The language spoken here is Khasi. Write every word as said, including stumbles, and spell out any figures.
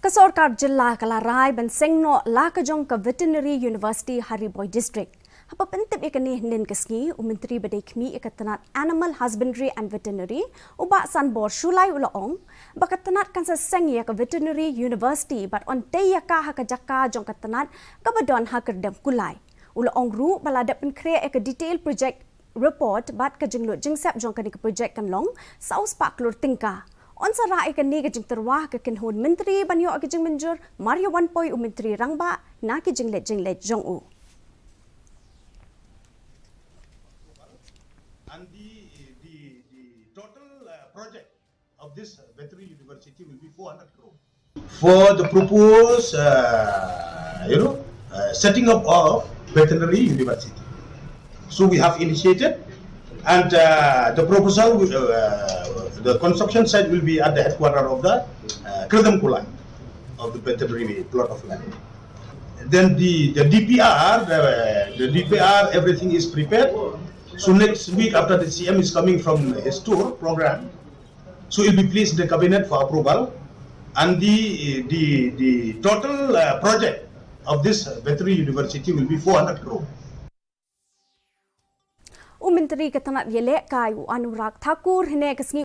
Ka sorkar jylla ka la rai ban seng noh la ka jong ka Veterinary University ha Ri Bhoi District. Haba pyntip ïa kane hynnin ka sngi, u Myntri ba dei khmih ïa ka tnat Animal Husbandry and Veterinary, u Bah Sanbor Shullai u la ong ba ka tnat kan sa seng ïa ka Veterinary University bad yn tei ïa ka ha ka jaka jong ka tnat kaba don ha Kyrdemkulai. U la ong ruh ba la dep pynkhreh ïa ka detail project report bad ka jinglut jingsep jong kane ka project kan long saw spah klur tyngka. Yn sa rah ïa kane ka jingtyrwa ha ka kynhun myntri ban ïoh ïa ka jingmynjur mar ïa wan poi u Myntri Rangbah na ki jingleit jingleit jong u. And the, the, the total uh, project of this veterinary university will be four hundred crore. For the proposed, uh, you know, uh, setting up of veterinary university. So we have initiated, and uh, the proposal, will, uh, the construction site will be at the headquarter of the uh, Kyrdemkulai, of the veterinary plot of land. Then the, the D P R, the, the D P R, everything is prepared. So next week, after the C M is coming from his tour program, so it will be placed in the cabinet for approval. And the, the, the total uh, project of this veterinary university will be four hundred crore. U Myntri ka tnat ïalehkai u Anurag Thakur hynne ka sngi